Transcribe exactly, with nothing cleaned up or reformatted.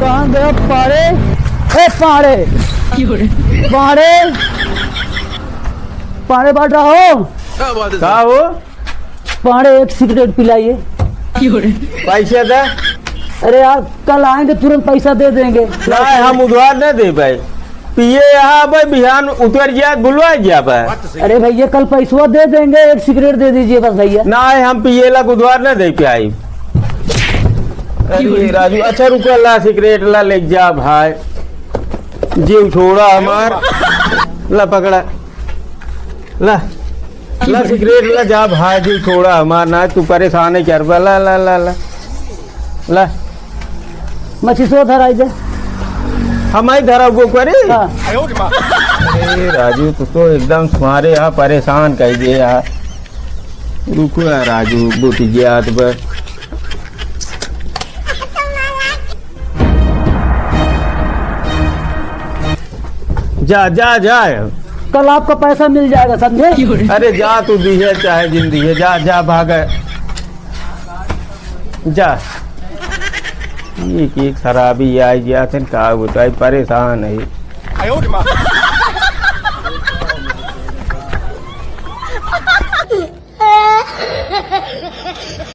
कहाँ गया पाड़े? ए पाड़े, पाड़े, पाड़े बाँट रहा हो? का हो? पाड़े, एक सिगरेट पिलाइए। पैसे दे। अरे यार, कल आएंगे, तुरंत पैसा दे देंगे। नहीं, हम उधार नहीं दे पाए। पिए यहाँ भाई, बिहान उतर जाए, बुलवा जाए भाई। अरे भैया, कल पैसवा दे देंगे, एक सिगरेट दे दीजिए बस भैया। नहीं, हम पिए ला उधार नहीं दे पाए। अरे राजू, अच्छा रुको, ला सिगरेट ला, ले जा भाई, जीव छोड़ा हमार। ला पकड़ा, ला, ला सिगरेट ला, जा भाई, जीव छोड़ा हमार, ना तू परेशान है क्या? ला, ला, ला, ला, ला। मचिसो धराई दे। हम ही धरा वो करे। हाँ। अरे राजू, तू तो एकदम हमारे यहाँ परेशान कर दिए यार। रुको यार राजू, बुटी गया तो बस। जा, जा, जा। कल आपका पैसा मिल जाएगा, समझे? अरे जा, तू दिहे चाहे जिन दिहे, जा, जा, भाग। जा। ये की खराबी आई गया, तन का बताई, परेशान है।